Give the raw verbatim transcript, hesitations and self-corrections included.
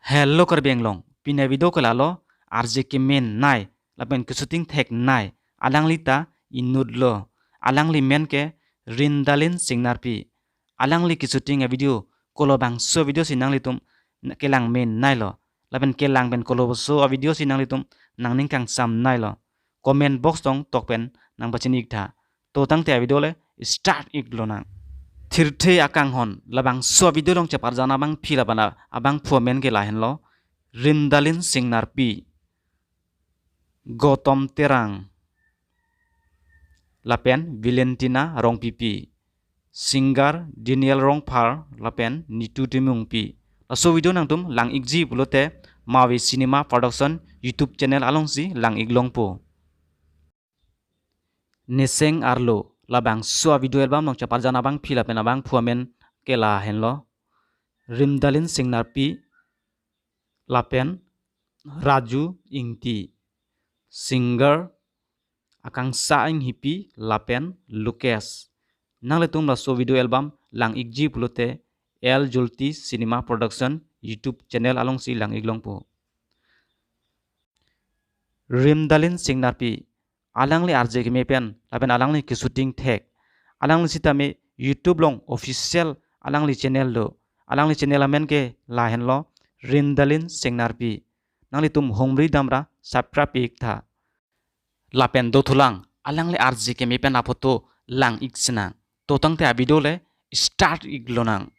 Hello Karbi Anglong, pini avideo ke lalo, R J kemenei lapen keshooting theknei, alangli ta inutlo, alangli men ke Rindalin Singnarpi. Alangli keshooting avideo kolobangso avideo si nanglitum kelang meneilo, lapen kelang pen kolobangso avideo si nanglitum nangning kangsamneilo. Comment box along tok pen nangpachini iktha. To tangte avideo le start iklonang. Thirthe Akanghon, labangso avideo along cheparjan abangpi lapen abangphu amen ke lahenlo: Rindalin Singnarpi, Gautam Terang, lapen Valentina Rongpipi. Singer Daniel Rongphar lapen Nitu Timungpi. Laso video nangtum lang-ikji pulote Mavi Cinema Production YouTube channel alongsi lang-ik longpo. Niseng Arlo, labangso avideo album along cheparjan abangpi lapen abangphu amen ke lahenlo: Rindalin Singnarpi lapen Raju Ingti. Singer Akangsha Enghipi lapen Lukesh. Nanglitum laso video album lang-ikji pulote L Julti Cinema Production YouTube channel alongsi lang-ik longpo. Rindalin Singnarpi, alangli R J keme pen lapen alangli keshooting thek. Alangli sitame YouTube along official alangli channel do. Alangli channel amen ke lahenlo Rindalin Singnarpi. Nanglitum humri damra subscribe iktha. Lapen dothulang, alangli R J keme pen aphoto lang-ik sinang. To tangte avideo le start iklonang.